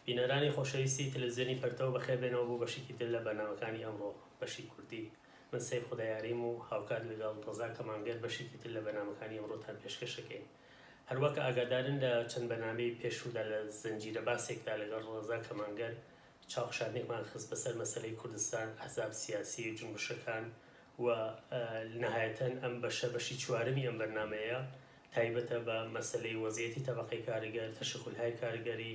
بینەرانی خۆشەویستی تەلەفزیۆنی پەرتەو بەخێربێنەوە بۆ بەشێکی تر لە بەرنامەکانی ئەمڕۆ بەشی کوردی من سەیف خودایاریم و هاوکات لەگەڵ ڕەزا کەمانگەر بەشێکی تر لە بەرنامەکانی ئەمڕۆتان پێشکەش دەکەین هەروا کە ئاگادارن لە چەند بەرنامەی پێشوودا لە زنجیرە باسێکدا لەگەڵ ڕەزا کەمانگەر چاوخشاندنێکمان خست بەسەر مەسەلەی کوردستان، ئەحزاب سیاسی، جونبشەکان و نەهایەتەن ئەم بەشە بەشی چوارەمی ئەم بەرنامەیە تایبەتە بە مەسەلەی وەزعیەتی تەبەقەی کارگەر، تەشەکولهای کارگەری،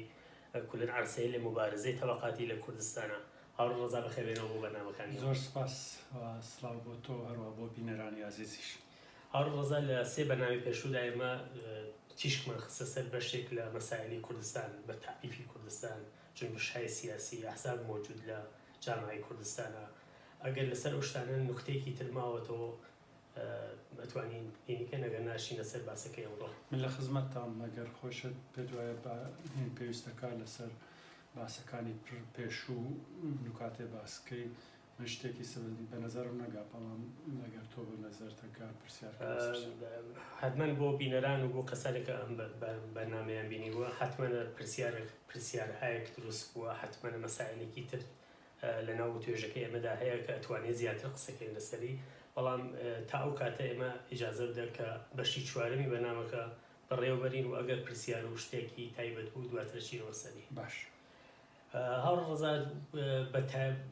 کولەن عەرسەیل موبارزەی تەبەقاتی لە کوردستانا. هاوڕێ ڕەزا بەخێربێنەوە بۆ بەرنامەکانی زۆر سپاس و سڵاو بۆ تۆ و هەروەها بۆ بینەرانی ئازیزیش. هاوڕێ ڕەزا لە سێ بەرنامەی پێشوودا ئێمە تیشکمان خستە سەر بەشێک لە مەسایلی کوردستان بە تەعریفی کوردستان، جونبشهای سیاسی، ئەحزاب مەوجود لە جامعەی کوردستانا، ئەگەر لەسەر ئەو شتانە نوکتەیەکی تر ماوەتەوە ئەتوانین هینی کەین ئەگەر نا ئەچینە سەر باسەکەی ئەمڕۆ. من لە خزمەتتام ئەگەر خۆشت پێت وایە با هین پێویستەکا لەسەر باسەکانی پێشوو نوکاتێ باس کەی من شتێکی سبز بە نەزەرم نەگا بەڵام ئەگەر تۆ بە نەزەرتە گا پرسیار کە باس پرسیار. حەتمەن بۆ بینەران و بۆ کەسانێک کە ئەم بەرنامەیان بینیوە حەتمەنە پرسیارێک پرسیارهایەک دروست بووە حەتمەنە مەسائیلێکی تر لە ناو وتوێژەکەی ئێمەدا هەیە کە ئەتوانێ زیاتر قسە کەین لەسەری بەڵام تا ئەو کاتە ئێمە ئیجازە بدە کە بەشی چوارەمی بەرنامەکە بەڕێوە بەرین و ئەگەر پرسیار و شتێکی تایبەت بوو دواتر ئەچینەوە سەری. باش. هاوڕێ ڕەزا بە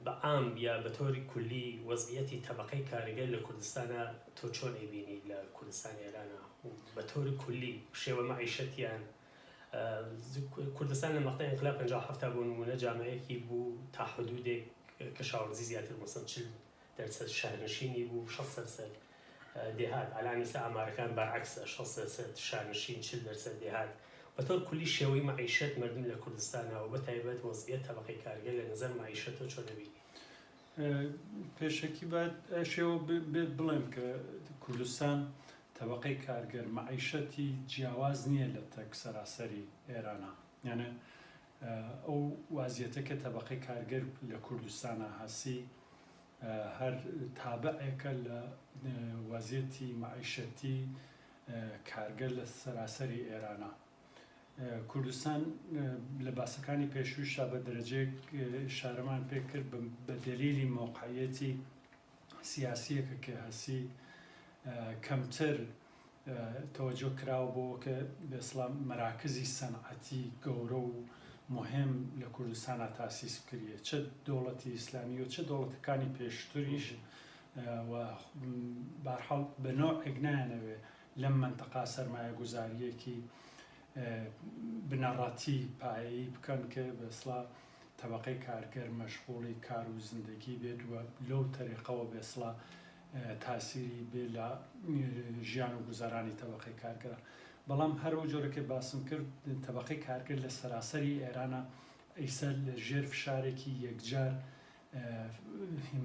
بە عام یا بە تۆری کولی وەزعیەتی تەبەقەی کارگەر لە کوردستانا تۆ چۆن ئەیبینی لە کوردستانی ئێرانا و بە تۆری کولی شێوە مەعیشەتیان کوردستان لە مەقتەعی ئینقلاب 57 تا بۆ نموونە جامعەیەکی بوو تا حدودێک کەشاوەرزی زیاتر مەسەن 40 دەرسەد شارنشینی بوو 60 دەرسەد دێهات ئەلان ئیستا ئامارەکان بەرعەکسە 60 دەرسەد شارنشین 40 دەرسەد دێهات بە تۆر کولی شێوەی مەعیشەت مەردم لە کوردستانا و بە تایبەت وەزعیەت تەبەقەی کارگەر لە نەزەر مەعیشەتەوە چۆن ئەبینی؟ پێشەکی باید شێوە بێت بڵێم کە کوردستان تەبەقەی کارگەر مەعیشەتی جیاواز نییە لە تەک سەراسەری ئێرانا یانێ ئەو وازیەتە کە تەبەقەی کارگەر لە کوردستانا هەسی هەر تابعێکە لە وازیەتی مەعیشەتی کارگەر لە سەراسەری ئێرانا. کوردستان لە باسەکانی پێشوویشا بە دەرەجەیەک ئیشارەمان پێ کرد بە دەلیلی مەوقعیەتی سیاسیەکە کە هەسی کەمتر تەوەجۆ کراوە بۆ کە بێسڵا مەراکزی سەنعەتی گەورە و موهیم لە کوردستانا تاسیس بکریێ چ دەوڵەتی ئیسلامی و چ دەوڵەتەکانی پێشتریش و بارحاڵ بە نەوعێک نایانەوێ لەم مەنتەقا سەرمایەگوزارییەکی بنەڕەتی پایەیی بکەن کە بێسڵا تەبەقەی کارگەر مەشغوڵی کار و زندەگی بێت و لەو تەریقەوە بێسڵا تاسیری بێ لە ژیان و گوزەرانی تەبەقەی کارگەرە. بەڵام هەر ئەو جۆرە کە باسم کرد تەبەقەی کارگەر لە سەراسەری ئێرانە ئیسە لە ژێر فشارێکی یەکجار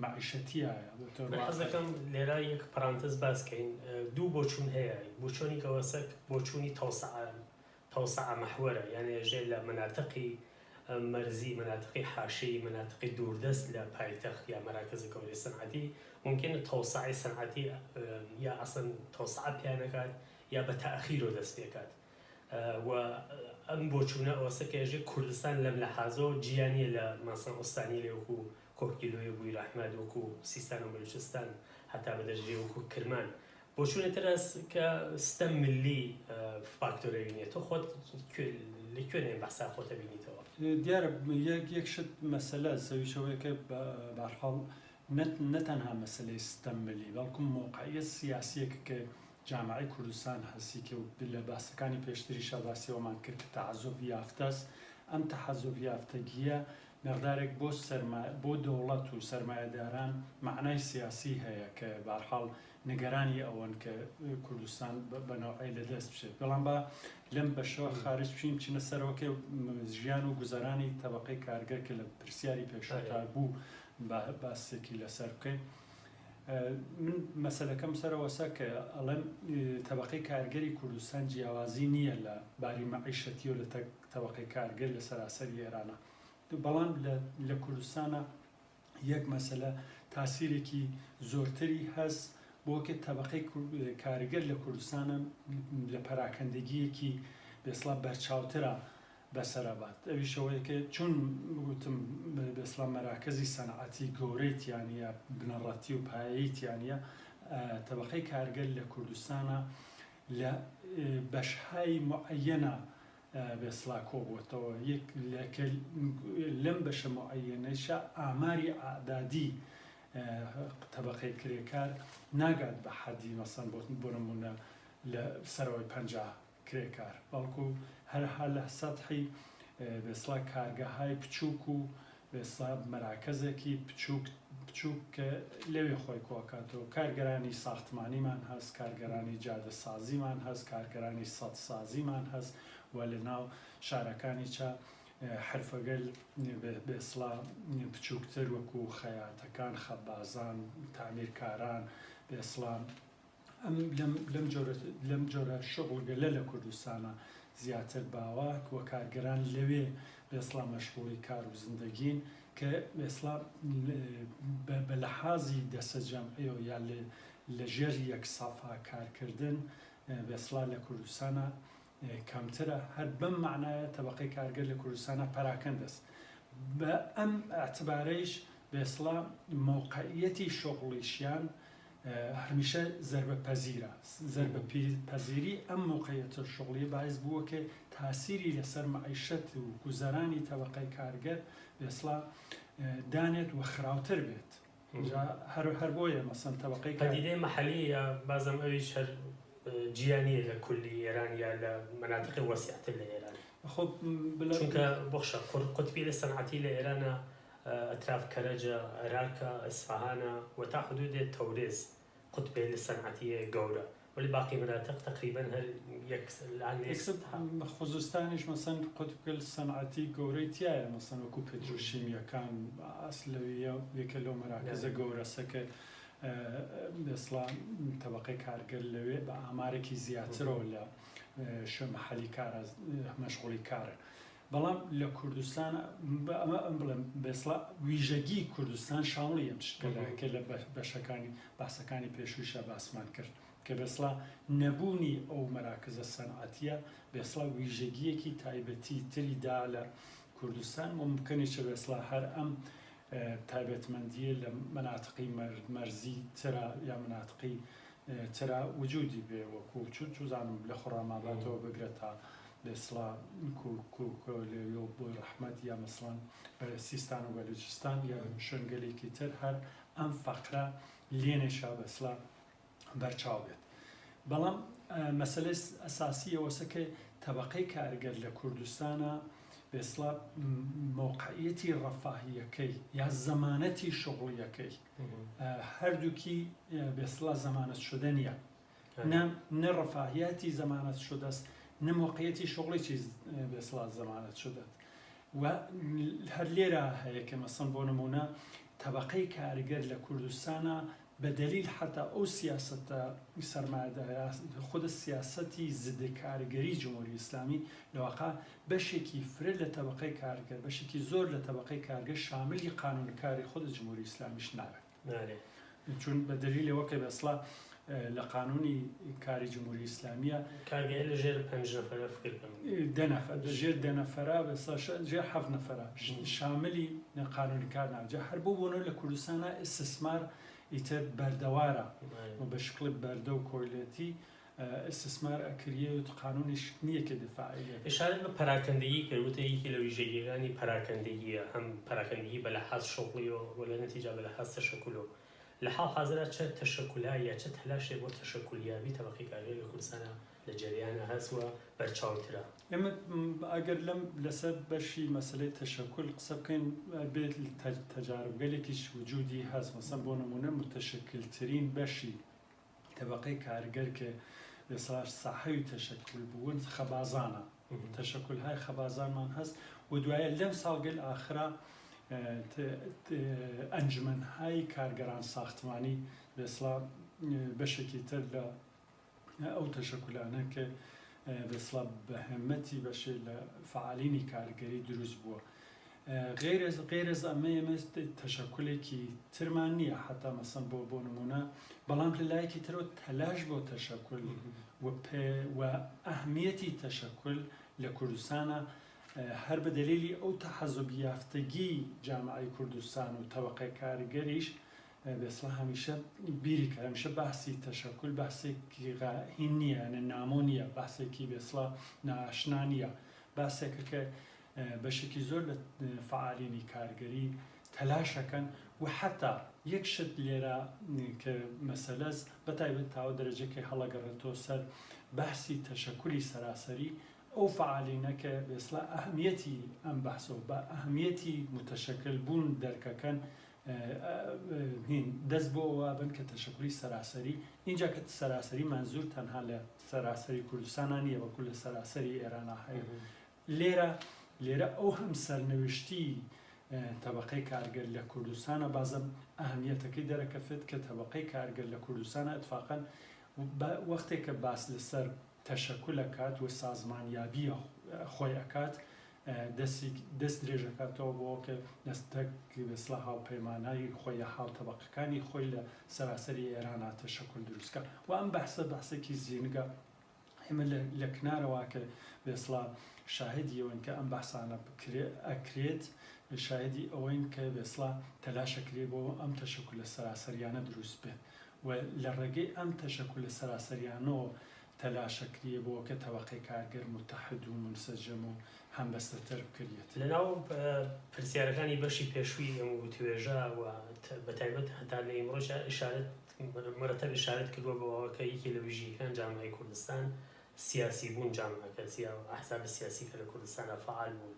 مەعیشەتیایە. من حەز دەکەم لێرە یەک پەرانتز باس کەین دوو بۆچوون هەیە بۆچۆنی کەوەسەک بۆچوونی تەوسعە تەوسعە مەحوەرە یانێ ژێ لە مەناتقی مەرزی مەناتقی حاشەیی مەناتقی دووردەست لە پایتەخت یا مەراکز گەورەی سەنعەتی مومکینە تەوسعەی سەنعەتی یا ئەسڵەن تەوسعە پیا نەکات یا بە تەئخیرەوە دەست پێکات و ئەم بۆچوونە ئەوەسە کە ئێژێ کوردستان لەم لەحازەوە جیا نییە لە مەسەڵەن ئوستانیلێ وەکوو کۆهگیلۆیە بویرئەحمەد وەکوو سیستان و بەلوچستان هەتا بە دەرەجەی وەکوو کرمان بۆچوونێ تر هەس کە ستەم ملی فاکتۆر ئەوینێ تۆ خۆت لە کوێ لەم بەحسا خۆت ئەبینیتەوە؟ دیارە یەک یەک شت مەسەلە زەویش ئەوەیە کە بەهەرحاڵ نە تەنها مەسەلەی ستەم ملی بەڵکوو مەوقعیەت سیاسیەک کە جامعەی کوردستان هەسی کە لە باسەکانی پێشتریشا باسی ئەوەمان کرد کە تەحەزوب یافتەس ئەم تەحەزوب یافتەگییە مقدارێک بۆ سەرما بۆ دەوڵەت و سەرمایەداران مەعنای سیاسی هەیە کە بەهەرحاڵ نیگەرانی ئەوەن کە کوردستان بە نەوعێ لە دەست بچێت بەڵام با لەم بەشەوە خارج بچین بچینە سەرەوە کە ژیان و گوزەرانی تەبەقەی کارگەر کە لە پرسیاری پێشووتا بوو باسێکی لەسەر بکەین. من مەسەلەکەم سەرەوەسە کە ئەڵێم تەبەقەی کارگەری کوردستان جیاوازی نییە لە باری مەعیشەتی و لە تەک تەبەقەی کارگەر لە سەراسەری ئێرانە بەڵام لە کوردستانە یەک مەسەلە تاسیرێکی زۆرتری هەس بۆ کە تەبەقەی کارگەر لە کوردستانە لە پەراکەندەگییەکی بێسڵا بەرچاوترە. بەسەرا بات ئەویش ئەوەیە کە چون وتم بە ئیسڵا مەراکەزی سەنعەتی گەورەی تیا نییە بنەڕەتی و پایەیی تیا نییە تەبەقەی کارگەر لە کوردستانا لە بەشهای موعەیەنا بە ئیسڵا کۆبووەتەوە یەک لە کە لەم بەشە موعەیەنەیشا ئاماری ئەعدادی تەبەقەی کرێکار ناگات بە حەدی مەسەن بۆ نموونە لە سەرەوەی 50 کرێکار، بەڵکو هەرها لە سەتحی بێسڵا کارگەهای بچووک و بێسڵا مەراکەزێکی بچووک بچووک کە لەوێ خۆی کۆکاتەوە. کارگەرانی ساختمانیمان هەس، کارگەرانی جادە سازیمان هەس، کارگەرانی سەد سازیمان هەس و لە ناو شارەکانیچا حرفەگەل بێسڵا بچووکتر وەکوو خەیاتەکان، خەبازان، تامیرکاران، بێسڵا ئەم لەم لەم جۆرە لەم جۆرە شوغڵگەلە لە کوردستانا زیاتر باوە و کارگەران لەوێ بێسڵا مەشغوڵی کار و زندەگین کە بێسڵا بە بە لەحازی دەسەجەمعیەوە یا لە لە ژێر یەک سەفا کارکردن بێسڵا لە کوردستانا کەمترە هەر بەم مەعنایە تەبەقەی کارگەر لە کوردستانا پەراکەندەس بە ئەم ئیعتبارەیش بێسڵا مەوقعیەتی شوغڵیشیان هەمیشە زەربە پەزیرە. زەربە پەزیری ئەم مەوقعیەتە شوغڵیە باعس بووە کە تاسیری لەسەر مەعیشەت و گوزەرانی تەبەقەی کارگەر بێسڵا دانێت و خراوتر بێت. جا هەر هەر بۆیە مەسەن تەبەقەی کار. پەدیدەی مەحەلی یا بازم ئەویش هەر جیا نییە لە کولی ئێران یا لە مەناتقی وەسیعتر لە ئێران. خۆ بلە. چونکە بخشە قوتبی لە سەنعەتی لە ئێرانە ئەتراف کەرەجە، ئەراکە، ئیسفەهانە و تا حدوودێ تەورێز قوتبەیل سەنعەتیێ گەورە وەلی باقی مەناتق تەقریبەن هەر یەک لان یەک ئێسە سەتحە. خوزستانیش مەسەن قوتبگەل سەنعەتی گەورەی تیایە مەسەن وەکوو پتروشیمیەکان ئەسلەویە یەکێ لەو مەراکزە گەورەسە کە ئێسڵا تەبەقەی کارگەر لەوێ بە ئامارێکی زیاترەوە لە شوێن مەحەلی کارە مەشغوڵی کارن. بەڵام لە کوردستان ئەمە ئەم بڵێم بێسڵا ویژەگی کوردستان شامڵی ئەم شتگەلە کە لە بەشەکانی باسەکانی پێشوویشا باسمان کرد کە بێسڵا نەبوونی ئەو مەراکزە سەنعەتیە بێسڵا ویژەگییەکی تایبەتی تری دا لە کوردستان و ممکنیشە بێسڵا هەر ئەم تایبەتمەندییە لە مەناتقی مەرزی ترا یا مەناتقی ترا وجودی بێ وەکوو چوزانم لە خوڕاماباتەوە بگرە تا بێسڵا کوکۆلێیۆ بۆی ڕەحمەت یا مەسڵەن سیستان و بەلوچستان یا شوێنگەلێکی تر هەر ئەم فەقرە لێنێشا بەسڵا بەرچاو بێت. بەڵام مەسەلەی ئەساسی ئەوەسە کە تەبەقەی کارگەر لە کوردستانا بێسڵا مەوقعیەتی ڕەفاهیەکەی یا زەمانەتی شوغڵیەکەی هەردووکی بێسڵا زەمانەت شدە نییە. نە نە ڕەفاهیاتی زەمانەت شدەس نە مۆقعیەتی شوغڵیی بێسڵا زەمانەت شدەت و هەر لێرە هەیە کە مەسەن بۆ نموونە تەبەقەی کارگەر لە کوردستانا بە دەلیل حەتا ئەو سیاسەتە سەرمایەداریا خود سیاسەتی زد کارگەری جمهوری ئیسلامی لە واقع بەشێکی فرە لە تەبەقەی کارگەر بەشێکی زۆر لە تەبەقەی کارگەر شاملی قانون کاری خود جمهوری ئیسلامیش نابێت. چون بە دەلیل ئەوە کە بەسڵا لە قانونی کاری جمهوری ئیسلامیە. کارگەیل لە ژێر پەنج نەفەرە فکر کەم. دە نەفەر لە ژێر دە نەفەرە بەسڵا ژێر هەفت نەفەرە شاملی قانونی کار نابێت. جا هەر بەو بۆنەوە لە کوردستانا ئیستسمار ئیتر بەردەوارە و بە شکڵی بەردە و کۆیلەتی ئیستسمار ئەکریەێت و قانونیش نییە کە دفاعی لێ بکات. ئشارەت بە پەراکەندەگی کرد وتە یەکی لە ویژەگیەکانی پەراکەندەگیە هەم پەراکەندگی بە لەحاز شوغڵی و وە لە نەتیجە بە لەحاز تەشەکول و لە حاڵ حازرا چە تەشەکولها یا چە تەلاشێ بۆ تەشەکولیابی تەبەقەی کارگەر لە کوردستانا لە جەریانا هەس وە بەرچاوترە. ئێمە ئەگەر لەم لەسەر بەشی مەسەلەی تەشەکول قسە بکەین بێت تەجاربگەلێکیش وجودی هەس مەسەن بۆ نموونە موتەشەکلترین بەشی تەبەقەی کارگەر کە لەسەر ساحەوی تەشەکول بوون خەبازانە تەشەکول های خەبازانمان هەست و دوایە لەم ساڵگەل ئاخرا ئەنجومەن های کارگەران ساختمانی بێسڵا بەشێکی تر لە ئەو تەشەکولانە کە بێسڵا بە هێمەتی بەشێ لە فعالینی کارگەری دروست بووە. غەیرەز غەیرەز ئەمە ئێمە تەشەکولێکی ترمان نییە حتا مەسەن بۆ بۆ نمونە بەڵام لە لایەکی ترەوە تەلاش بۆ تەشەکول و پێ و ئەهمیەتی تەشەکول لە کوردستانە. هەر بە دەلیلی ئەو تەحەزوب یافتەگی جامعەی کوردستان و تەبەقەی کارگەریش بێسڵا هەمیشە بیری کە هەمیشە بەحسی تەشەکول بەحسێکی هین نییە یانە نامۆ نییە بەحسێکی بێسڵا نائاشنا نییە باسێکە کە بەشێکی زۆر لە فەعالینی کارگەری تەلاشەکەن و حەتا یەک شت لێرە کە مەسەلەس بە تایبەت تاوە دەرەجەکەی هەڵەگەڕێتەوە سەر بەحسی تەشەکولی سەراسەری ئەو فەعالینە کە بێسڵا ئەهمیەتی ئەم بەحسە و بە ئەهمیەتی موتەشەکل بوون دەرکەکەن هین دەست بۆ ئەوە بن کە تەشەکولی سەراسەری ئینجا کە سەراسەری مەنزور تەنها لە سەراسەری کوردستانا نییە بەڵکو لە سەراسەری ئێرانا هەیە لێرە لێرە ئەو هەم سەرنوشتی تەبەقەی کارگەر لە کوردستانە بازم ئەهمیەتەکەی دەرەکەفێت کە تەبەقەی کارگەر لە کوردستانە ئەتفاقەن وەختێک کە باس لەسەر تەشەکول ئەکات و سازمانیابی خۆی ئەکات دەستی دەست درێژ ئەکاتەوە بۆ کە دەستەک بەسڵا هاوپەیمانای خۆی یا هاوتەبەقەکانی خۆی لە سەراسەری ئێرانا تەشەکول دروست کا و ئەم بەحسە بەحسێکی زینگە ئێمە لە کنارەوە کە بێسڵا شاهدی ئەوەین کە ئەم بەحسانە بکرێ ئەکرێت شاهدی ئەوەین کە بێسڵا تەلاش ئەکرێ بۆ ئەم تەشەکولە سەراسەریانە دروست بێت و لە ڕێگەی ئەم تەشەکولە سەراسەریانەوە تەلاشەکریە بۆ کە تەبەقەی کارگەر موتەحد و مونسەجەم و هەمبەستەتر بکریەت. لەناو پرسیارەکانی بەشی پێشووی ئەم وتوێژە و بەتایبەت هەتا لە ئیمڕۆشا ئیشارەت مورەتەب ئیشارەت کردووە بۆ ئەوە کە یەکێ لە ویژگییەکان جامعەی کوردستان سیاسی بوون جامعەکە یا ئەحزاب سیاسی کە لە کوردستانا فەعال بوون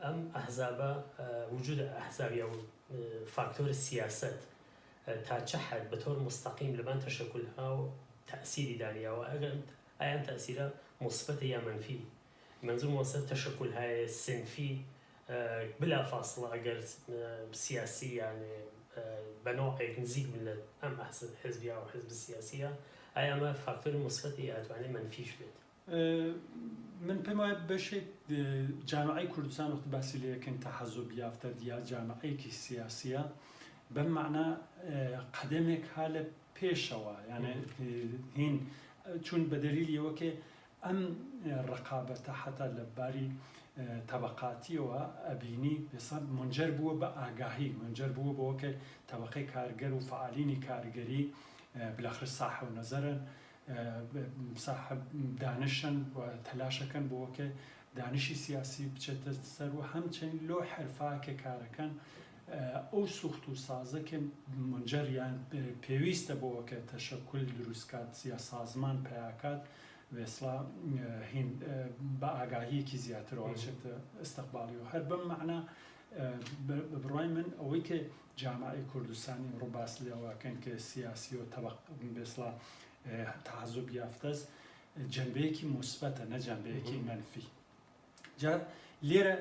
ئەم ئەحزابە وجود ئەحزاب یا فاکتۆر سیاسەت تا چ حد بە تۆر موستەقیم لەبان تەشەکولها و تەئسیری دانیاوە ئەگەر ئایا ئەم تەئسیرە موسبەتە یا مەنفی مەنزور وەسەر تەشەکولهای سنفی بلا فاصلە ئەگەر سیاسی یانێ بە نەوعێک نزیک بن لە ئەم حزب یا ئەو حزب سیاسیە ئایا ئەمە فاکتۆری موسبەتە یا ئەتوانێ مەنفیش بێت؟ من پێم وایە بەشێک جامعەی کوردستان وەختی باسی لێ ئەکەین تەحەزوب یافتە یا جامعەیەکی سیاسیە بەم مەعنا قەدەمێک ها لە پێشەوە یانێ هین چون بە دەلیلی ئەوە کێ ئەم ڕقابەتە حەتا لە باری تەبەقاتیەوە ئەبینی ئێستا مونجەر بووە بە ئاگاهی مونجەر بووە بەوە کە تەبەقەی کارگەر و فەعالینی کارگەری بلاخر ساحەو نەزەرن ساحەب دانشن و تەلاشەکەن بۆ کە دانشی سیاسی بچێتە سەر و هەمچنین لۆ حرفا کە کارەکەن ئەو سوخت و سازە کە مونجەر یان پێویستە بۆ کە تەشەکول دروست کات یا سازمان پەیاکات وێسڵا هین بە ئاگاهیەکی زیاترەوە ئەچێتە ئستقباڵی و هەر بەم مەعنا بە بڕوای من ئەوەی کە جامعەی کوردستان ئیمڕۆ باس لەوە کەن کە سیاسی و تەبەق بێسڵا تەحەزوب یافتەس جەنبەیەکی موسبەتە نە جەنبەیەکی مەنفی جا لێرە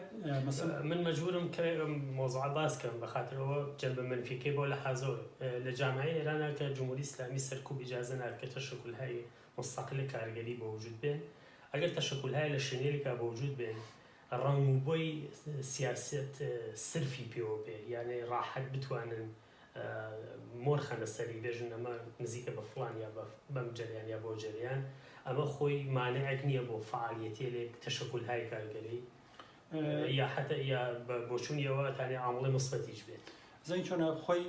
مەسەلەن من مەجبورم کە ئەم مۆزوعە باس کەم بە خاتر ئەوە جەنبە مەنفیەکەی بۆ لە حازۆر لە جامعەی ئێرانا کە جمهوری ئیسلامی سەرکوب ئیجازە نات کە تەشەکولهای مستقل کارگەری بە وجود بێن ئەگەر تەشەکولهای لە شنێلکا بە وجود بێن ڕەنگ و بۆی سیاسەت سرفی پێوە بێ یانێ ڕاحەت بتوانن مۆر خەنە سەری بێژن ئەمە نزیکە بە فڵان یا بە بەم جەریان یا بەو جەریان ئەمە خۆی مانعێک نییە بۆ فەعالیەتێلێک تەشەکولهای کارگەری یا حەتە یا بە بۆچوونی ئەوە ئەتانێ عامڵی موسبەتیش بێت. زانی چۆنە خۆی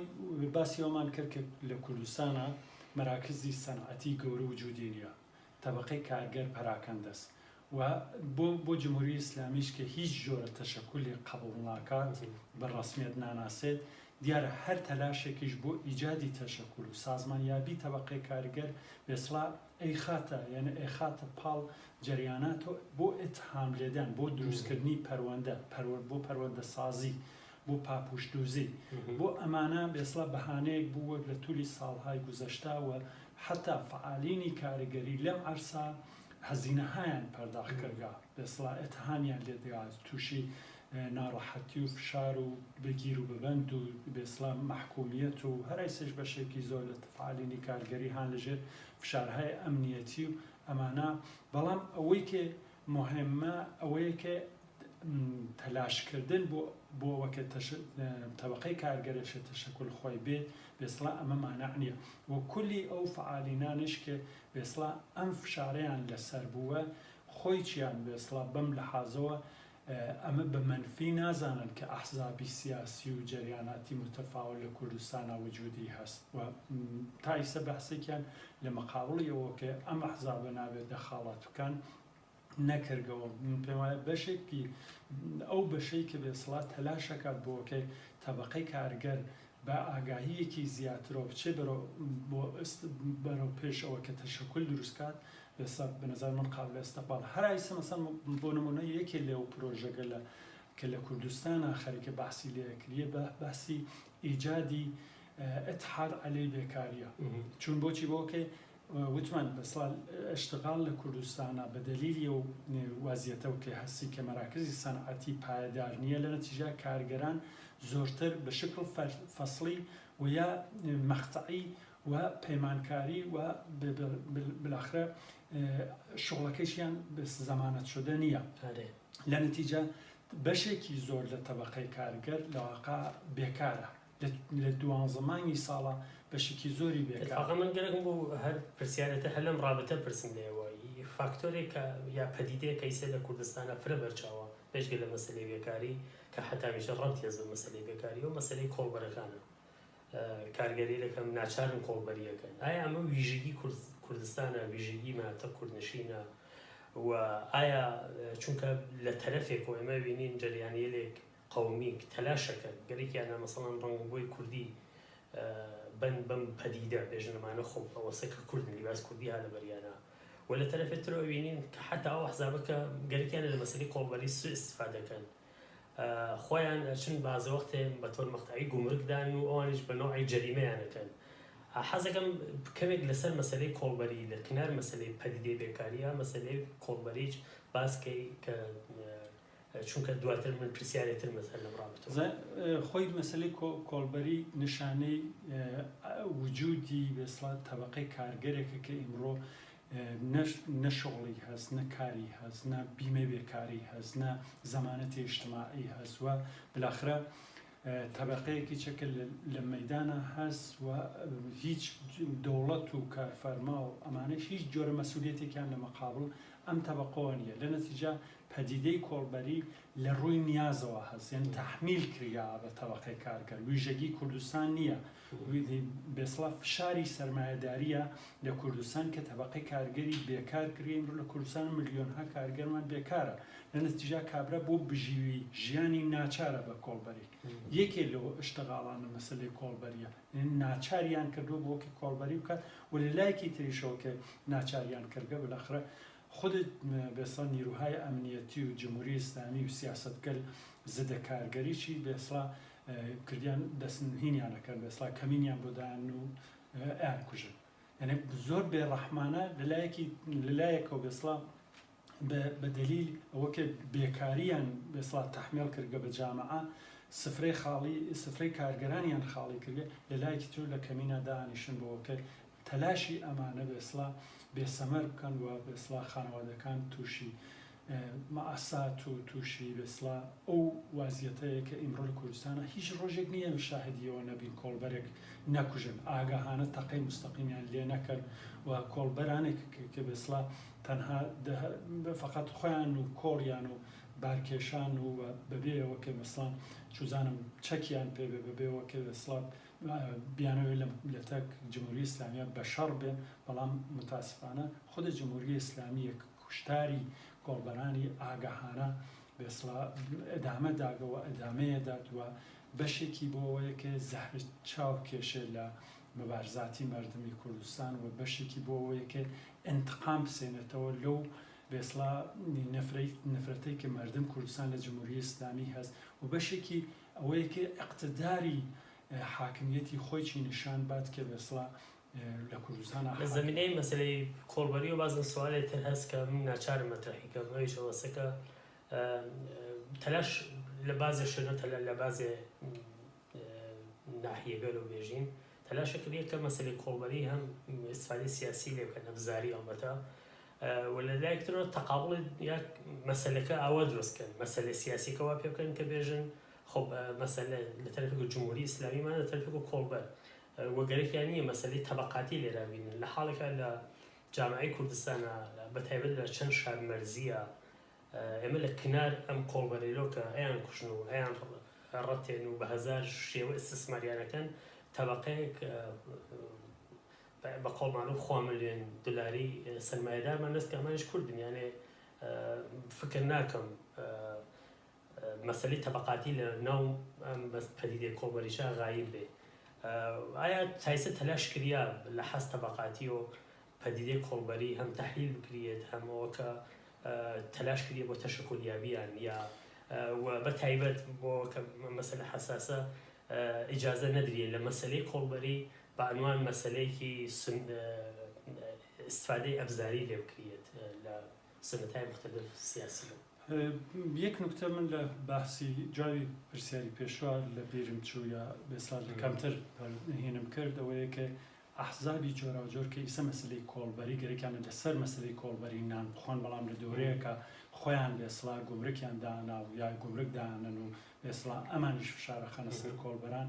باسی ئەوەمان کرد کە لە کوردستانا مەراکزی سەنعەتی گەورە وجودی نییە تەبەقەی کارگەر پەراکەندەس و بۆ بۆ جمهوری ئیسلامیش کە هیچ جۆرە تەشەکولێک قەبوڵ ناکات بە ڕەسمیەت ناناسێت دیارە هەر تەلاشێکیش بۆ ئیجادی تەشەکول و سازمانیابی تەبەقەی کارگەر بێسڵا ئەیخاتە یانی ئەیخاتە پاڵ جەریاناتەوە بۆ ئیتهام لێدان بۆ دروستکردنی پەروەندە پەروە بۆ پەروەندە سازی بۆ پاپوش دوزی بۆ ئەمانە بێسڵا بەهانەیەک بوو وەک لە تولی ساڵهای گوزەشتە و حەتا فەعالینی کارگەری لەم عەرسە هەزینەهایان پەرداخت کردگا بێسڵا ئیتهامیان لێ درا توشی ناڕەحەتی و فشار و بگیر و ببەند و بێسڵا مەحکومیەت و هەرایسەش بەشێکی زۆر لە فەعالینی کارگەری هان لەژێر فشارهای ئەمنیەتی و ئەمانە بەڵام ئەوەی کە موهیمە ئەوەیە کە تەلاش کردن بۆ بۆ ئەوە کە تەبەقەی کارگەرێشە تەشەکول خۆی بێت بێسڵا ئەمە مانع نییە و کولی ئەو فەعالینانش کە بێسڵا ئەم فشارەیان لەسەر بووە خۆی چیان بێسڵا بەم لەحازەوە. ئەمە بە مەنفی نازانن کە ئەحزابی سیاسی و جەریاناتی موتەفاوت لە کوردستانا وجودی هەس و تا ئیسە بەحسێکیان لە مەقابڵی ئەوە کە ئەم ئەحزابە نابێت دەخاڵەت بکەن نەکردگەوە. من پێم وایە بەشێکی ئەو بەشەی کە بێسڵا تەلاش ئەکات بۆ کە تەبەقەی کارگەر بە ئاگاهییەکی زیاترەوە بچێ بەرەو بۆ بەرەو پێش ئەوە کە تەشەکول دروست کات ئێستا بە نەزەر من قابل استقبال هەر ئایسە مەسەن بۆ نمونە یەکێ لەو پرۆژەگە لە کە لە کوردستانا خەریکە بەحسی لێ ئەکریێ بە بەحسی ئیجادی اتحاد عەلەی بێکاریە چون بۆچی بۆ کەی وتمان بەسڵا اشتغال لە کوردستانا بە دەلیلی ئەو وازیەتەو کە هەسی کە مەراکزی سەنعەتی پایەدار نیە لە نەتیجە کارگەران زۆرتر بە شکڵ فەسڵی و یا مەقتەعی و پەیمانکاری و بالاخرە شوغڵەکەیشیان زەمانەت شدە نیە لە نەتیجە بەشێکی زۆر لە تەبەقەی کارگەر لە واقع بێکارە. لە دوانزە مانگی ساڵا بەشێکی زۆری بێکارە. ئەتفاقا من گەرەکم بوو هەر پرسیارێ تر هەر لەم ڕابتە پرسم لێوە فاکتۆرێک کە یا پەدیدەیەک کە ئیسە لە کوردستانا فرە بەرچاوە بێجگە لە مەسەلەی بێکاری کە حەتا هەمیشە ڕەبتی هەس بە مەسەلەی بێکاریەوە مەسەلەی کۆڵبەرەکانە کارگەریلەکەم ناچارن کۆڵبەریەکەن ئایا ئەمە ویژگی کوردستانە ویژگی مەناتق کوردنشینە و ئایا چونکە لە تەرەفێکەوە ئێمە بینین جەریانیەلێک قەومی تەلاشەکەن گەلێکیانە مەسەڵەن ڕەنگ و بۆی کوردی بەن بەم پەدیدە بێژن ئەمانە خۆ ئەوەسە کە کوردن لیباس کوردی ها لەبەریانە و لە تەرەفێ ترەوە ئەوینین کە حەتا ئەو ئەحزابە کە گەلێکیانە لە مەسەلەی کۆڵبەری سوء ئیستفادە کەن خۆیان ئەچن بازە وەختێ بە تۆر مەقتەعی گومرگ دان و ئەوانیش بە نەوعی جەریمەیان ئەکەن حەزەکەم کەمێک لەسەر مەسەلەی کۆڵبەری لە کنار مەسەلەی پەدیدەی بێکاریە مەسەلەی کۆڵبەریچ باس کەی کە چونکە دواتر من پرسیارێ ترم هەس هەر لەم ڕابتەوە. خۆی مەسەلەی کۆڵبەری نیشانەی وجودی بێسڵا تەبەقەی کارگەرێکە کە ئیمڕۆ نە شوغڵی هەس، نە کاری هەس، نە بیمەی بێکاری هەس، نە زەمانەتی ئیجتماعی هەس و بالاخرە تەبەقەیەکیچە کە لە مەیدانا هەس و هیچ دەوڵەت و کارفەرما و ئەمانەیش هیچ جۆرە مەسئولیەتێکیان لە مەقابڵ ئەم تەبەقەوە نییە. لە نەتیجە پەدیدەی کۆڵبەری لە ڕووی نیازەوە هەس، یانی تەحمیل کریا بە تەبەقەی کارگەر. ویژەگی کوردستان نییە. بێسڵا فشاری سەرمایەدارییە لە کوردستان کە تەبەقەی کارگەری بێکار کردگە. ئیمڕۆ لە کوردستان ملیۆنها کارگەرمان بێکارە. لە نەتیجا کابرا بۆ بژیوی ژیانی ناچارە بە کۆڵبەری. یەکێ لەو ئشتغاڵانە مەسەلەی کۆڵبەرییە. یانی ناچاریان کردووە بۆ کە کۆڵبەری بکات و لە لایەکی تریشەوە کە ناچاریان کردگە بالاخرە خود بێسڵا نیروهای ئەمنیەتی و جمهوری ئیسلامی و سیاسەتگەل زدە کارگەریی بێسڵا کردیان دەسنهینیان ئەکەن بێسڵا کەمینیان بۆ دایان و ئەیان کوژن. یعنی زۆر بێڕەحمانە لەلایەکی لەلایەکەوە بێسڵا بە دەلیل ئەوە کە بێکاریان بێسڵا تەحمێڵ کردگە بە جامعە سفرەی خاڵی سفرەی کارگەرانیان خاڵی کردگە لەلایەکی تر لە کەمینا دانیشن بۆ کە تەلاشی ئەمانە بێسڵا بێسەمەر بکەن و بێسڵا خانەوادەکان تووشی مەئاسات و تووشی بێسڵا ئەو وازیەتەیە کە ئیمڕۆ لە کوردستانە هیچ ڕۆژێک نییە شاهدی ئەوە نەبین کۆڵبەرێک نەکوژن ئاگاهانە تەقەی موستەقیمیان لێ نەکەن و کۆڵبەرانێک کە بێسڵا تەنها فقط خۆیان و کۆڵیان و بارکێشان و بەبێ ئەوە کە مەسڵان چوزانم چەکیان پێ بێ بەبێ ئەوە کە بێسڵا بیانەوێ لە تەک جمهوری ئیسلامیە بەشەڕ بێن بەڵام متاسفانە خود جمهوری ئیسلامیە کوشتاری کۆڵبەرانی ئاگاهانە بێسڵا ئەدامە داگە و ئەدامەیە دات و بەشێکی بۆ ئەوەیە کە زەهر چاو کێشێ لە مبارزاتی مەردمی کوردستان و بەشێکی بۆ ئەوەیە کە ئینتقام بسێنێتەوە لەو بێسڵا نەفرەی نەفرەتەی کە مەردم کوردستان لە جمهوری ئیسلامی هەس و بەشێکی ئەوەیە کە ئیقتداری حاکمیەتی خۆیی نیشان بات کە بێسڵا لە کوردستانا لە حاکم. زەمینەی مەسەلەی کۆڵبەری و بازن سوالێ تر هەس کە من ناچارم مەترەحی کەم ئەویش ئەوەسە کە تەلاش لە بازێ شوێنە تەلا لە بازێ ناحیەگەل و بێژین تەلاشە کردیە کە مەسەلەی کۆڵبەری هەم ئیستفادەی سیاسی لێ بکەن ئەبزاری ئەڵبەتە و لە لایەک ترەوە تەقابڵی یا مەسەلەکە ئاوا دروست کەن مەسەلە سیاسیەکە وا پێ بکەن کە بێژن خۆ مەسەلە لە تەرەفێک جمهوری ئیسلامیمان لە تەرەفێک کۆڵبەر و گەرەکیان نییە مەسەلەی تەبەقاتی لێرا بینن لە حاڵێکا لە جامعەی کوردستانا بە تایبەت لە چەند شار مەرزیە. ئێمە لە کنار ئەم کۆڵبەرەیلۆ کە ئەیان کوژن و ئەیان ڕەتێن و بە هەزار شێوە ئیستسماریان ئەکەن تەبەقەیەک بە قەوڵ مەعروف خوا ملیۆن دلاری سەرمایەدارمان دەست کە ئەمانیش کوردن یانێ فکر ناکەم مەسەلەی تەبەقاتی لە ناو ئەم پەدیدەی کۆڵبەریشا غایب بێ. ئایا تایسە تەلاش کریا لە حاز تەبەقاتی و پەدیدەی کۆڵبەری هەم تەحلیل بکریەت هەم ئەوە کە تەلاش کریە بۆ تەشەکولیابیان یا و بە تایبەت بۆ کە مەسەلە حەساسە ئیجازە نەدریە لە مەسەلەی کۆڵبەری بە عنوان مەسەلەیەکی ئیستفادەی ئەبزاری لێ بکریەت لە سنتای مختلف سیاسی. یەک نوکتە من لە باسی جوابی پرسیاری پێشوا لە بیرم چوو یا بێسا کەمتر هینم کرد ئەوەیە کە ئەحزابی جۆراوجۆر کە ئیسە مەسەلەی کۆڵبەری گەرەکیانە لە سەر مەسەلەی کۆڵبەری نان بخۆن بەڵام لە دۆرەیەکا خۆیان بێسڵا گومرکیان دانا و یا گومرک دانەن و بێسڵا ئەمانیش فشار ئەخەنە سەر کۆڵبەران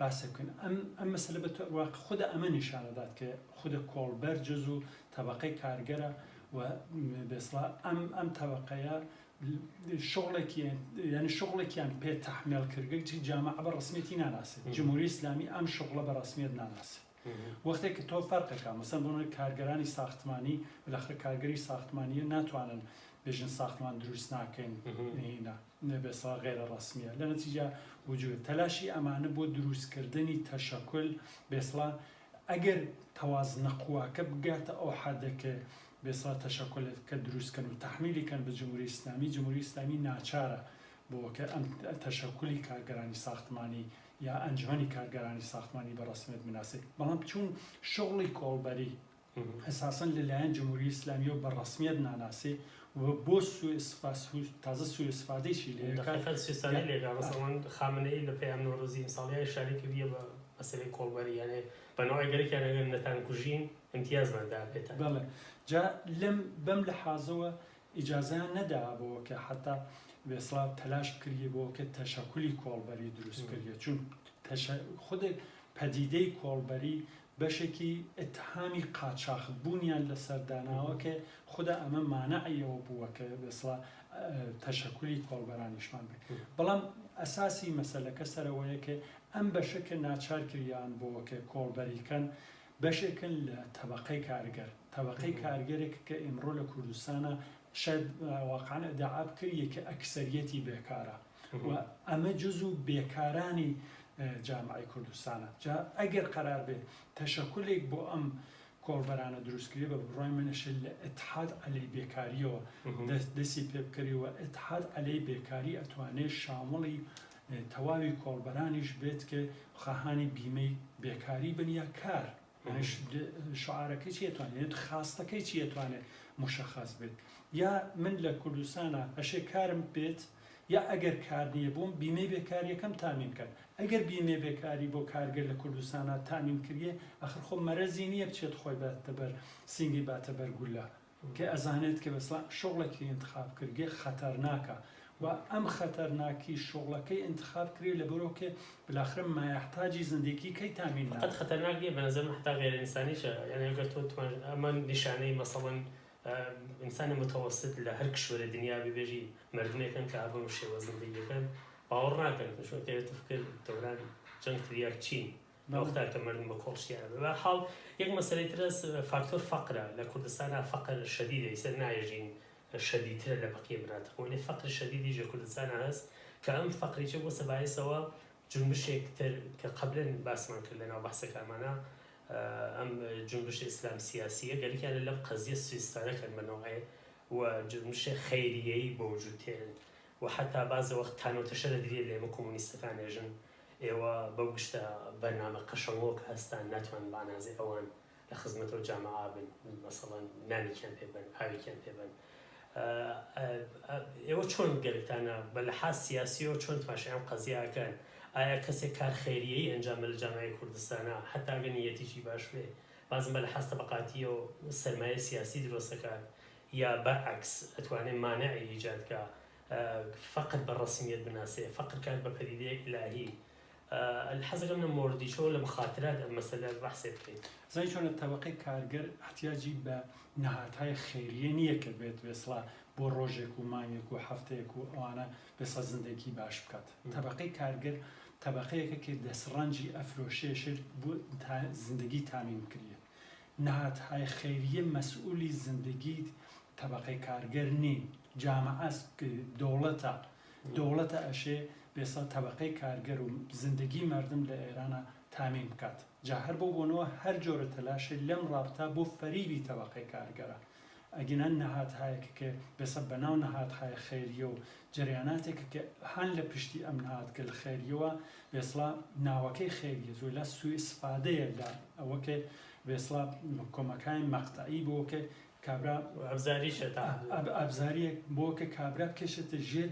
باسێ بکەین ئەم ئەم مەسەلە بە واقع خودە ئەمە نیشانەدات کە خودە کۆڵبەر جز و تەبەقەی کارگەرە و بێسڵا ئەم ئەم تەبەقەیە شغڵێکی یعنی شغڵێکیان پێ تەحمێڵ کردگە چی جامعە بە ڕسمیەتی ناناسێت جمهوری ئیسلامی ئەم شغڵە بە ڕسمیەت ناناسێت وەختێک کە تۆ فەرقەکە مەسەن بۆ کارگەرانی ساختمانی بالاخرە کارگەری ساختمانیە ناتوانن بێژن ساختمان دروست ناکەین هینا بێسا غێرە ڕسمیە لە نەتیجە وجود تەلاشی ئەمانە بۆ دروستکردنی تەشەکول بێسڵا ئەگەر تەوازنە قواکە بگاتە ئەو حەدە کە بێسڵا تەشەکولەکە دروست کەن و تەحمیلی کەن بە جمهوری ئیسلامی، جمهوری ئیسلامی ناچارە بۆ کە ئەم تەشەکولی کارگەرانی ساختمانی یا ئەنجومەنی کارگەرانی ساختمانی بە ڕەسمیەت بناسێ. بەڵام چوون شوغڵی کۆڵبەری ئەساسەن لە لایەن جمهوری ئیسلامیەوە بە ڕەسمیەت ناناسێ و بۆ تازە سوئیستفادەیشی لێ ئەکات. دەقیقەن سوئیستفادەی لێ ئەکات. مەسەڵەن خامنەیی لە پەیام نەورۆزی ئیمساڵیا ئیشارەی کردیە بە مەسەلەی کۆڵبەری یانێ بە نەوعێ گەرەکیان ئەگەر نەتانکوژین ئیمتیازمان دا پێتان. بەڵێ جا لەم بەم لەحازەوە ئیجازەیان نەدا بۆ کە حەتا بێسڵا تەلاش بکریێ بۆ کە تەشەکولی کۆڵبەری دروست بکریێ چون تەشە خود پەدیدەی کۆڵبەری بەشێکی ئیتهامی قاچاخ بوونیان لەسەر داناوە کە خودا ئەمە مانعی ئەوە بووە کە بێسڵا تەشەکولی کۆڵبەرانیشمان بێ بەڵام ئەساسی مەسەلەکە سەرەوەیە کە ئەم بەشە کە ناچار کریان بۆ کە کۆڵبەری کەن بەشێکن لە تەبەقەی کارگەر، تەبەقەی کارگەرێک کە ئیمڕۆ لە کوردستانا شاید واقعا ئیدعا بکریێ کە ئەکسەریەتی بێکارە و ئەمە جزو بێکارانی جامعەی کوردستانە. جا ئەگەر قەرار بێ تەشەکولێک بۆ ئەم کۆڵبەرانە دروست کرێ بە بڕوای من ئەشێ لە ئیتحاد عەلەی بێکاریەوە دەستی پێ بکەرێ و ئیتحاد عەلەی بێکاری ئەتوانێ شامڵی تەواوی کۆڵبەرانیش بێت کە خواهانی بیمەی بێکاری بن یا کار شعارەکەی چی ئەتوانێت خاستەکەی چی ئەتوانێت مشخص بێت یا من لە کوردستانە ئەشێ کارم بێت یا ئەگەر کار نییە بووم بیمەی بێکاریەکەم تامین کەن ئەگەر بیمەی بێکاری بۆ کارگەر لە کوردستانە تامین کریێ ئەخر خۆ مەرەزی نییە بچێت خۆی باتە بەر سینگی باتە بەر گولە کە ئەزانێت کە بەسڵا شوغڵێکی ئینتخاب کردگێ خەتەرناکە و ئەم خەتەرناکی شوغڵەکەی ئینتخاب کرێ لەبەرۆ کێ بالاخرە مایەحتاجی زندێکی کەی تامین فقط ناکا. خەتەرناک نیە بەنەزەر من حەتا غەیرە ئینسانیشە یانی ئەگەر تۆ تماش ئەمە نیشانەی مەسەڵەن ئینسانی متەوەسط لە هەر کشوەرێ دنیا بێ بێژی مەردمێکن کە بەم شێوە زندگیەکەن باوەڕ ناکەن چون تێ تفکر دەوران جەنگ تریاک چین لە وەختا کە مەردم بە کۆڵ شتیانە بێ بەهەرحاڵ یەک مەسەلەی تر هەس فاکتۆر فەقرە لە کوردستانا فەقر شەدیدە ئیسە نایەژین شەدیدترە لە بەقیە مناتق وەلێ فەقر شەدیدیش لە کوردستانا هەس کە ئەم فەقریچە بۆسە بایسەوە جونبشێک تر کە قەبلەن باسمان کرد لەناو بەحسەکانمانا ئەم جونبش ئیسلام سیاسیە گەرەکیانە لەم قەزیە سویستانە کەن بە نەوعێ و جونبشێ خەیریەیی بە وجود تێنن و حەتا بازێ وەخت تانەوتەشە دەدریێ لە ئێمە کۆمۆنیستەکان ئێژن ئێوە بەو گشتە بەرنامە قەشەنگۆ کە هەستان ناتوانن بە ئەنازەی ئەوان لە خزمەت ئەو جامعە بن مەسەڵەن نانێکیان پێ بەن ئاوێکیان پێ بەن ئێوە چۆن گەرەکتانە بە لەحاز سیاسیەوە چۆن تماشای ئەم قەزیە ئەکەن ئایا کەسێک کار خەیریەیی ئەنجام بە لە جامعەی کوردستانا حەتا ئەگەر نیەتیشی باش بێ بازم بە لەحاز تەبەقاتیەوە سەرمایەی سیاسی درۆست ئەکات یا بەرعەکس ئەتوانێ مانعی ئیجاد کا فەقر بە ڕەسمیەت بناسێ، فەقر کات بە پەدیدەیەک ئیلاهی. حەزەکەم لە مۆردیچۆ لە مخاترات ئەم مەسەلە بەحسێ بکەین. زانی چۆنە تەبەقەی کارگەر ئیحتیاجی بە نهادهای خەیریە نیە کە بێت وێسڵا بۆ ڕۆژێک و مانگێک و هەفتەیەک و ئەوانە بێسا زندەگی باش بکات. تەبەقەی کارگەر تەبەقەیەکە کە دەسڕەنجی ئەفرۆشێ شێ بۆ تا زندەگی تامین بکریێت. نهادهای خەیریە مەسئولی زندگی تەبەقەی کارگەر نین. جامعەس، دەوڵەتە. دەوڵەتە ئەشێ بێسا تەبەقەی کارگەر و زندگی مەردم لە ئێرانا تامین بکات. جا هەر بەو بۆنەوە هەر جۆرە تەلاشێ لەم ڕابتە بۆ فەریبی تەبەقەی کارگەرە. ئەگینا نهادهایەک کە بێسا بەناو نهادهای خەیریە و جەریاناتێک کە هەن لە پشتی ئەم نهادگەل خەیریەوە بێسڵا ناوەکەی خەیریە زۆلا سوئیستفادەیە لە ئەوە کە بێسڵا کۆمەکای مەقتەعی بۆ کە کابرا ئەبزاریشە تا ئەبزاریەک بۆ کە کابرا بکێشێتە ژێر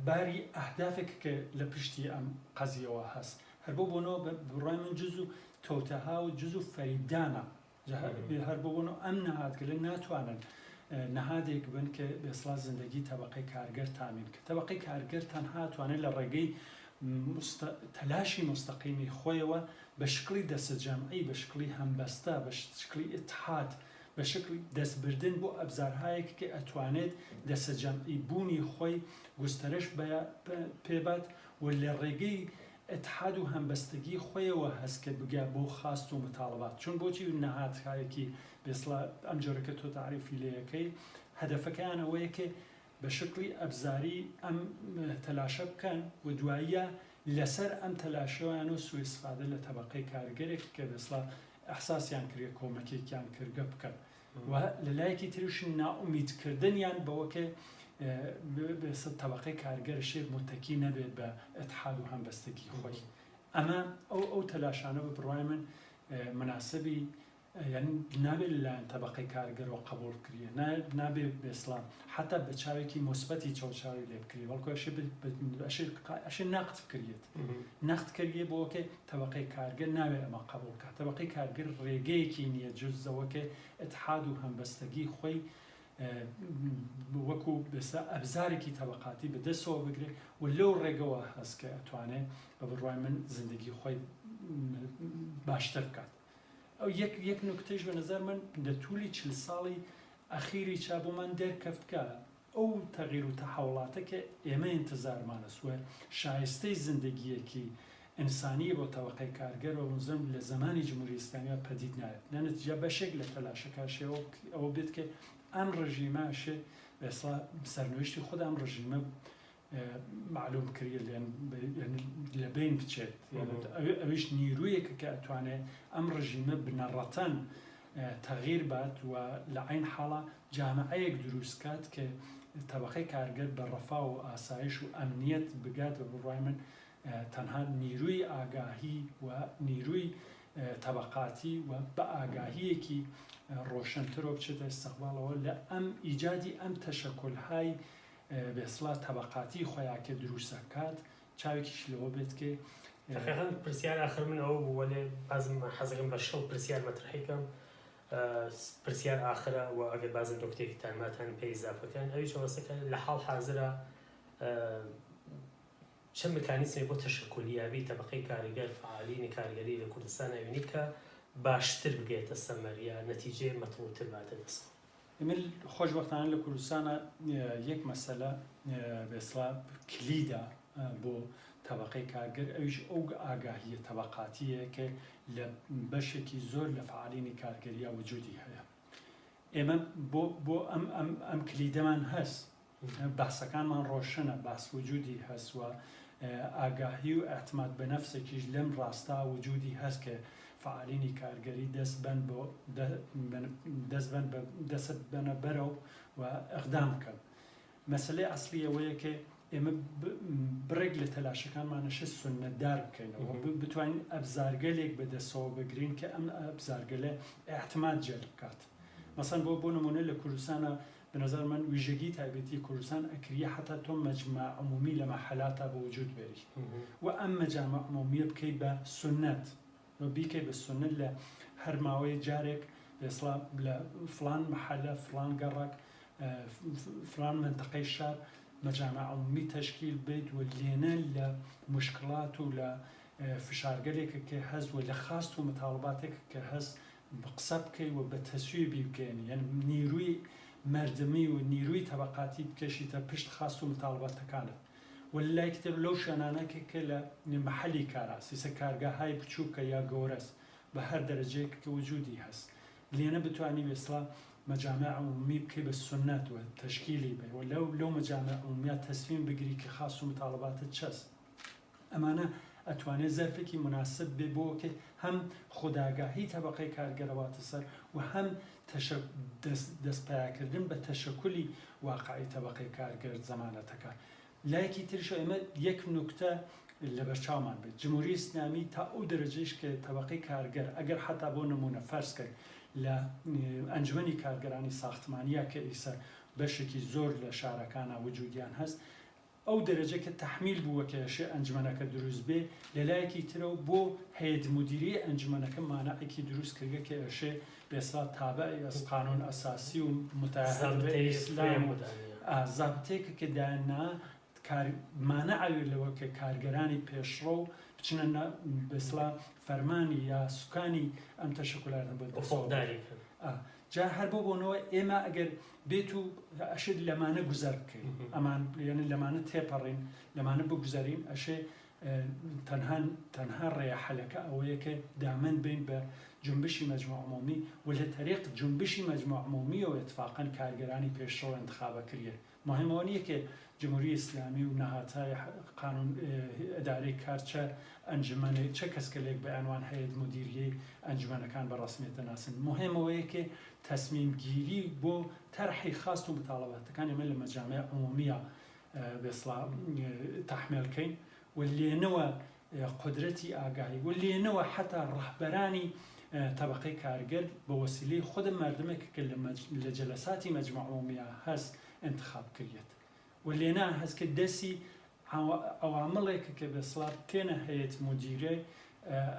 باری ئەهدافێک کە لە پشتی ئەم قەزیەوە هەس. هەر بەو بۆنەوە بە بڕوای من جزو تەوتەها و جزو فەریبدانە. هەر بۆ بۆنەوە ئەم نەهادگەلە ناتوانن نەهادێک بن کە بێسڵا زندگی تەبەقەی کارگەر تامین کە. تەبەقەی کارگەر تەنها توانێت لە ڕێگەی تەلاشی موستەقیمی خۆیەوە بە شکڵی دەسەجەمعی، بە شکڵی هەمبەستە، بە شکڵی ئیتحاد، بە شکڵی دەستبردن بۆ ئەبزارهایەک کە ئەتوانێت دەسەجەمعی بوونی خۆی گوستەرش پێ بات و لە ڕێگەی ئیتحاد و هەمبەستەگی خۆیەوە هەست کە بگا بۆ خواست و متاڵبات. چون بۆچی نەهادهایەکی بێسڵا ئەم جۆرە کە تۆ تاریفی لێ ئەکەی هەدەفەکەیان ئەوەیە کە بە شکڵی ئەبزاری ئەم تەلاشە بکەن و دواییە لەسەر ئەم تەلاشەوەیان و سوئیستفادە لە تەبەقەی کارگەرێک کە بێسڵا ئیحساسیان کردگە کۆمەکێکیان کردگە بکەن و لە لایەکی تریش نائومید کردنیان بەوە کە تەبەقەی کارگەر شێ متەکی نەبێت بە ئیتحاد و هەمبەستگی خۆی. ئەمە ئەو ئەو تەلاشانە بە بڕوای من مناسبی یانی نابێت لەلایەن تەبەقەی کارگەرەوە قبوڵ بکریێت، نابێ بێسڵا حەتا بە چاوێکی موسبەتی چاوچاوی لێ بکرێت، بەڵکو ئەشێ ئەشێ نەقد بکریێت، نەقد کریێ بۆ کە تەبەقەی کارگەر نابێ ئەمە قبوڵ کات. تەبەقەی کارگەر ڕێگەیەکی نییە جز ئەوە کە ئیتحاد و هەمبەستەگی خۆی وەکو بێستا ئەبزارێکی تەبەقاتی بە دەستەوە بگرێت و لەو ڕێگەوە هەست کە ئەتوانێ بە بڕوای من زندگی خۆی باشتر بکات. ئەو یەک یەک نوکتەیش بە نەزەر من لە توولی 40 ساڵی ئەخیری چا بۆمان دەرکەفت کە ئەو تەغیر و تەحەوڵاتە کە ئێمە ئینتزارمانە سوە شایستەی زندگیەکی ئینسانیە بۆ تەبەقەی کارگەر و مزم لە زەمانی جمهوری ئیسلامیە پەدید نایەت لە نەتیجە بەشێک لە تەلاشەکە شێوە ئەوە بێت کە ئەم ڕژیمە شێ ئێستا سەرنویشتی خود ئەم ڕژیمە مەعلوم بکریێت لە بەین بچێت. ئەویش نیرویەکە کە ئەتوانێت ئەم ڕژیمە بنەڕەتەن تەغیر بات و لە عەین حاڵا جامعەیەک دروست کات کە تەبەقەی کارگەر بە ڕەفا و ئاسایش و ئەمنیەت بگات. بە بڕوای من تەنها نیروی ئاگاهی و نیروی تەبەقاتی و بە ئاگاهیەکی ڕۆشنترەوە بچێتە ئیستقباڵەوە لە ئەم ئیجادی ئەم تەشەکولهای بێسڵا تەبەقاتی خۆیا کە دروسە کات چاوێکیش لەوە بێت کە. دەقیقەن پرسیار ئاخر من ئەوە بوو وەلێ بازم حەزەکەم بە شڵ پرسیار مەترحی کەم پرسیار ئاخرە و ئەگەر بازم نوکتەیەکتان ماتان پێ ئیزافە کەن ئەویش ئەوەسە کە لە حاڵ حازرا چ مکانیزمێک بۆ تەشەکولیابی تەبەقەی کارگەر فعالینی کارگەری لە کوردستان ئەوینی کە باشتر بگەێتە سەمەر یا نەتیجەی مەتڵوبتر باتە دەسەوە؟ ئێمە خۆشبەختانە لە کوردستانا یەک مەسەلە بێسڵا کلیدە بۆ تەبەقەی کارگەر ئەویش ئەو ئاگاهییە تەبەقاتییە کە لە بەشێکی زۆر لە فەعالینی کارگەریا وجودی هەیە. ئێمە بۆ بۆ ئەم ئەم ئەم کلیدەمان هەس باسەکانمان ڕۆشنە، باس وجودی هەس و ئاگاهی و ئیعتماد بە نەفسێکیش لەم ڕاستا وجودی هەس کە فەعالینی کارگەری دەست بەن بۆ دەست بەن بە دەست بەنە بەرەو و ئیقدام بکەن. مەسەلەی ئەسڵی ئەوەیە کە ئێمە بڕێک لە تەلاشەکانمان ئەشێ سوننەتدار بکەینەوە، بتوانین ئەبزارگەلێک بە دەسەوە بگرین کە ئەم ئەبزارگەلە ئیعتماد جەلب بکات. مەسەن بۆ بۆ نموونە لە کوردستانا بە نەزەر من ویژەگی تایبەتی کوردستان ئەکریە حەتا تۆ مەجمەع عمومی لە مەحەلاتا بە وجود بێری و ئەم مەجامع عمومیە بکەی بە سوننەت و بیکەی بە سوننەت لە هەر ماوەیە جارێک بێسڵا لە فڵان مەحەلە فڵان گەڕەک فڵان مەنتەقەی شار مەجامع عمومی تەشکیل بەیت و لێنە لە موشکڵات و لە فشارگەلێک کە هەس و لە خواست و متاڵباتێک کە هەس قسە بکەی و بە تەسویبی بگەیەنی یانی نیروی مەردمی و نیروی تەبەقاتی بکێشیتە پشت خاست و متاڵباتەکانت و لە لایەکی تر لەو شوێنانە کە کە لە مەحەلی کاراس ئیسە کارگاهای بچووکە یا گەورەس بە هەر دەرەجەیەک کە وجودی هەس لێنە بتوانی وێسڵا مەجامع عمومی بکەی بە سوننەت و تەشکیلی بەی و لەو لەو مەجامع عمومیە تەسمیم بگری کە خاست و متاڵباتت چەس. ئەمانە ئەتوانێ زەرفێکی موناسب بێ بۆ کە هەم خودئاگاهی تەبەقەی کارگەر ڕواتە سەر و هەم تەشە دەست دەست پەیاکردن بە تەشەکولی واقعی تەبەقەی کارگەر زەمانەتەکە. لایەکی تریشەوە ئێمە یەک نوکتە لەبەرچاومان بێت جمهوری ئیسلامی تا ئەو دەرەجەیش کە تەبەقەی کارگەر ئەگەر حەتا بۆ نموونە فەرز کەین لە ئەنجومەنی کارگەرانی ساختمانیا کە ئیسە بەشێکی زۆر لە شارەکانا وجودیان هەست ئەو دەرەجە کە تەحمیل بووە کە ئەشێ ئەنجومەنەکە دروست بێ، لە لایەکی ترەوە بۆ هەیەت مودیرەی ئەنجومەنەکە مانعێکی دروست کردگە کە ئەشێ بێسا تابعی ئەز قانون ئەساسی و متعهد بە زابتەی ئیسلام فرێم و بودانیە. ئا زابتەیەکە کە دایاننا کار مانعەوێ لەوە کە کارگەرانی پێشڕەو بچنە نا بێسڵا فەرمانی یا سوکانی ئەم تەشەکولاتە بە دەسەوە بگرن. ئوفوقداری کەن. ئا جا هەر بەو بۆنەوە ئێمە ئەگەر بێت و ئەشێت لەمانە گوزەر بکەین ئەمان یعنی لەمانە تێپەڕین لەمانە بگوزەرین ئەشێ تەنها تەنها ڕێیە حەلەکە ئەوەیە کە دامەن بین بە جنبشی مجمع عمومی و لە تەریق جنبشی مجمع عمومیەوە اتفاقا کارگەرانی پێشڕەو انتخابە کریەن مهم ئەوە نییە کە جمهوری ئیسلامی و نهادهای قانون ئیدارەی کار چە ئەنجومەنێک چە کەسگەلێک بە عنوان هەیەت مودیریەی ئەنجومەنەکان بە ڕەسمیەت دەناسن مهم ئەوەیە کە تەسمیم گیری بۆ تەرحی خواست و متاڵباتەکان ئێمە لە مەجامع عمومیە بە اصطلاح تەحمێل کەین و لێنەوە قودرەتی ئاگاهی و لێنەوە حەتا ڕەهبەرانی تەبەقەی کارگەر بە وەسیلەی خود مەردمێک کە لە جەلەساتی مەجمع عمومیە هەس ئنتخاب کریەت و لێنا هەس کە دەسی عەوامڵێک کە بە ئسڵا تێنە هەیەت مودیرەی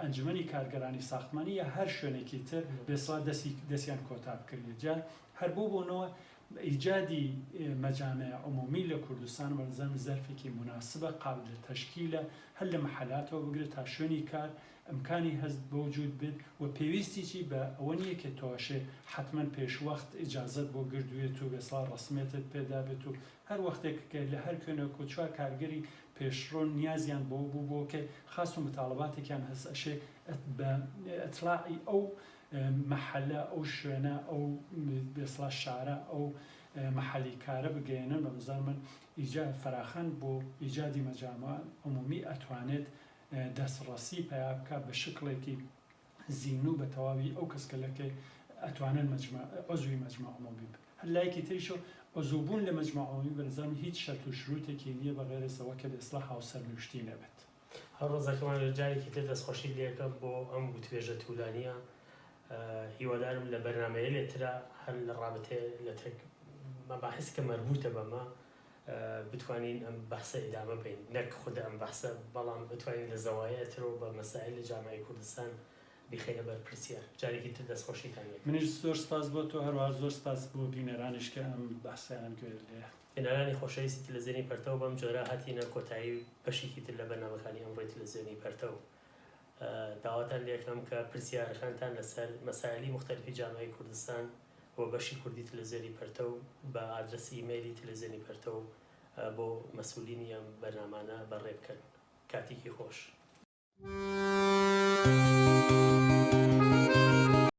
ئەنجومەنی کارگەرانی ساختمانی یا هەر شوێنێکی تر بە ئسڵا دەسی دەسیان کۆتا بکریەت جا هەر بۆ بۆنەوە ئیجادی مەجامع عمومی لە کوردستان بە نظرم زەرفێکی موناسبە قابل تەشکیلە هەر لە مەحەلاتەوە بگرە تا شوێنی کار ئیمکانی هەست بەوجود بێت و پێویستیی بە ئەوە نییە کە تۆشێ حەتمەن پێشوەخت ئیجازەت بۆ گردوێت و بێسڵا ڕەسمیەتت پێدابێت و هەر وەختێک کە لە هەر کوێنێک و چوار کارگەری پێشڕۆ نیازیان بەوە بوو بۆ کە خاست و متاڵباتێکیان هەست ئەشێ بە ئیتڵاعی ئەو مەحەلە ئەو شوێنە ئەو بێسڵا شارە ئەو مەحەلی کارە بگەیەنن بە نظر من ئیجا فەراخان بۆ ئیجادی مەجامع عمومی ئەتوانێت دەستڕەسی پەیا بکا بە شکڵێکی زینوو بە تەواوی ئەو کەسگەلە کە ئەتوانن مەجمع عضوی مەجمع عمومی بن. هەر لایەکی تریشەوە عضو بوون لە مەجمع عمومی بە نظر من هیچ شەرت و شروتێکی نییە بە غەیرەز ئەوە کە بە ئیسڵاح هاوسەرنوشتی نەبێت. هاوڕێ زاکرمان جارێکی تر دەستخۆشیت لێکەم بۆ ئەم وتوێژە تولانیە هیوادارم لە بەرنامەیەلێ ترا هەر لە ڕابتێ لە تەک مەباحس کە مەربوتە بەمە بتوانین ئەم بەحسە ئیدامە بەین نەک خودە ئەم بەحسە بەڵام بتوانین لە زەوایای ترەوە بە مەسائل لە جامعەی کوردستان بیخەینە بەر پرسیار جارێکی تر دەستخۆشیتان لێکەم. منیش زۆر سپاس بۆ تۆ هەروەها زۆر سپاس بۆ بینەرانیش کە ئەم بەحسەیان گوێ لێ. بینەرانی خۆشەویستی تلەزیۆنی پەرتەو بەم جۆرە هاتینە کۆتایی بەشێکی تر لە بەرنامەکانی ئەمڕۆی تلەزیۆنی پەرتەو. داواتان لێکەم کە پرسیارەکانتان لەسەر مەسایلی موختەلفی جامعەی کوردستان و بەشی کوردی تلەزیۆنی پەرتەو بە ئادرەسی ئیمەیلی تلەزیۆنی پەرتەو بۆ مەسئولینی ئەم بەرنامانە بەڕێ بکەن. کاتیکی خۆش.